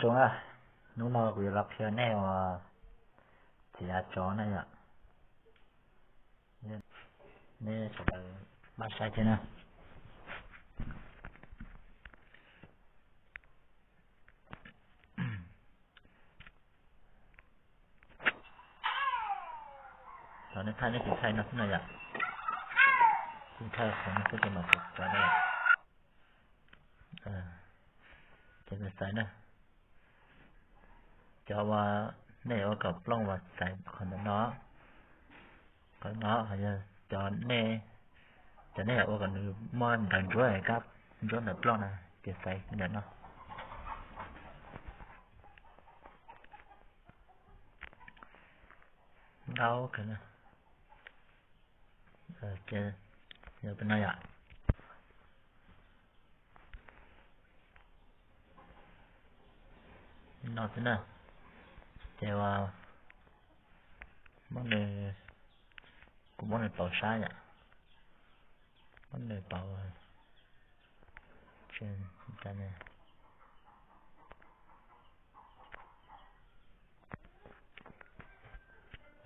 Rau na, hnub no kuv yuav los qhia nej uas txiav tsov na yom. Nej sawv daws maj saib thiab na. Cov nej thaij nej tsis thaij no xwb no yom. Tsis thaij qhov no xwb ces mam txiav tsov na yom. Ces xaiv na. Cov uas nej yuav ua kom plooj uas xaiv qhov ntawm no, qhov no yog cov nej, cov nej yuav ua kom nws muaj ntawv ntsuab, kab ntsuab ntawm plooj na, ces xaiv ntawm no. Ntau kawg na. Ces yog peb no yom. No xwb na. Ces uas muab nws, kuv muab nws pauv sab yom. Muab nws pauv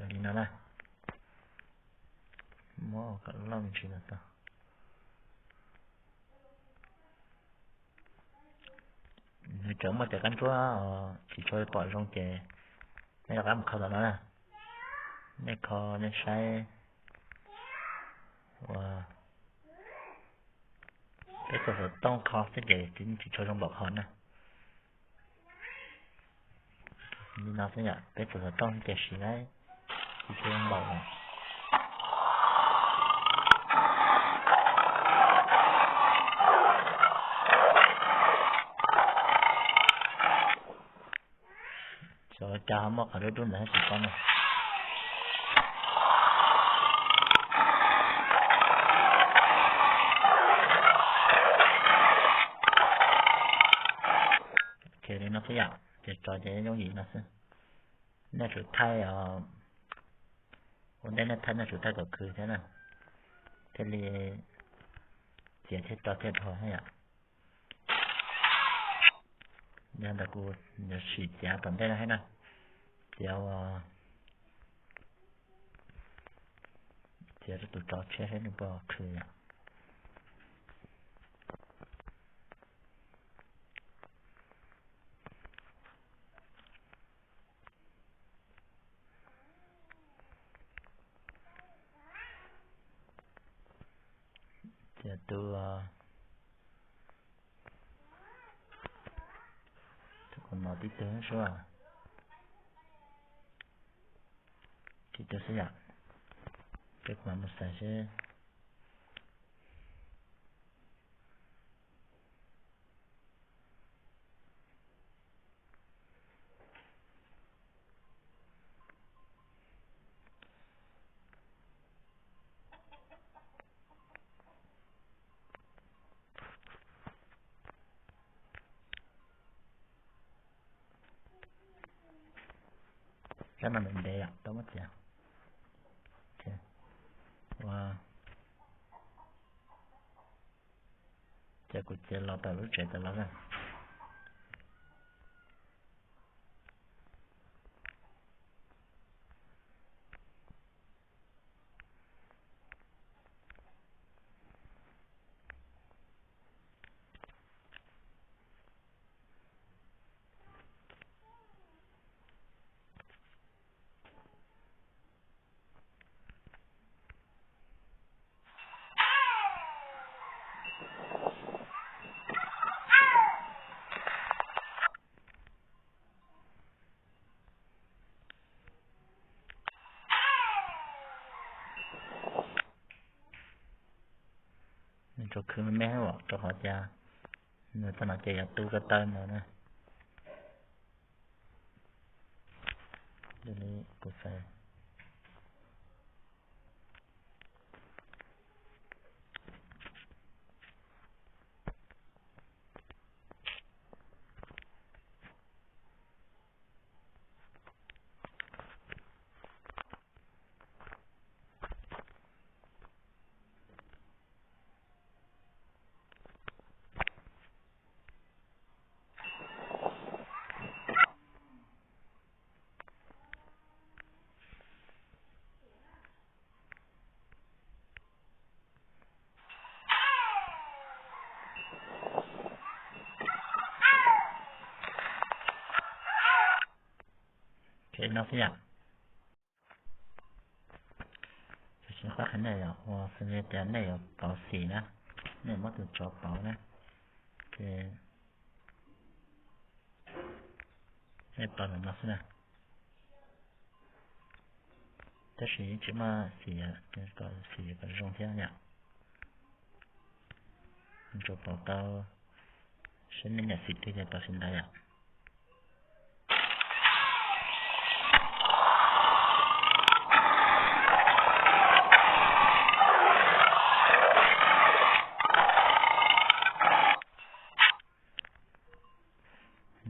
li no na. Muab kom loj me ntsis no tau. Nws tseem muaj cov kab ntsuab tsis tshua pom zoo ces nej rov qab mus kho tom no na. Nej kho nej saib uas peb txawm xov tooj kho xwb ces tsis tshua zoo npaum qhov na. Li no xwb yom, peb txawm xov tooj xwb ces siv lawm, tsis tshua zoo npaum na. Xyov cas ho muaj qhov dub dub ntawd thiab tsis paub na. Ces li no xwb yom, ces tsov ces yooj yim no xwb. Nej tsum thaij os, ua ntej nej thaij nej tsum thaij kom khwv thiab na, thiaj li txiav thiaj rau thiaj dhau thiab yom. Yog ntawd kuv yuav sim txiav tom ntej no thiab na, txiav ua, txiav rau tus tsov tshiab seb nws puas khwv yom. Ces tus, tus kuv no tib tug sub, tib tug xwb yom. Peb kuv mam mus xaiv seb. Rab no ntev ntev yom, tau muab txiav. Ua, ces kuv txiav los tau lub tsev tau los na. Nws tsuas khwv me me os, rau qhov tias nws txog no ces yuav tu ko taw ntawd na. Li kuv xav. Ces no xwb yom. Tam sim no pab qhia nej yom, ua xws li tias nej yuav pauv xim na, nej muab tus tsov pauv na, ces nej pauv ntawm no xwb na. Tab sis yeej tsis muaj xim, kom xim kom zoo thiab yom. Tsuas pauv tau, saib nej nyiam xim twg ces pauv xim ntawd yom.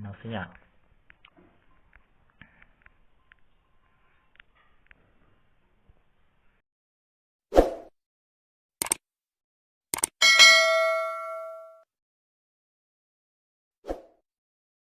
No xwb yom.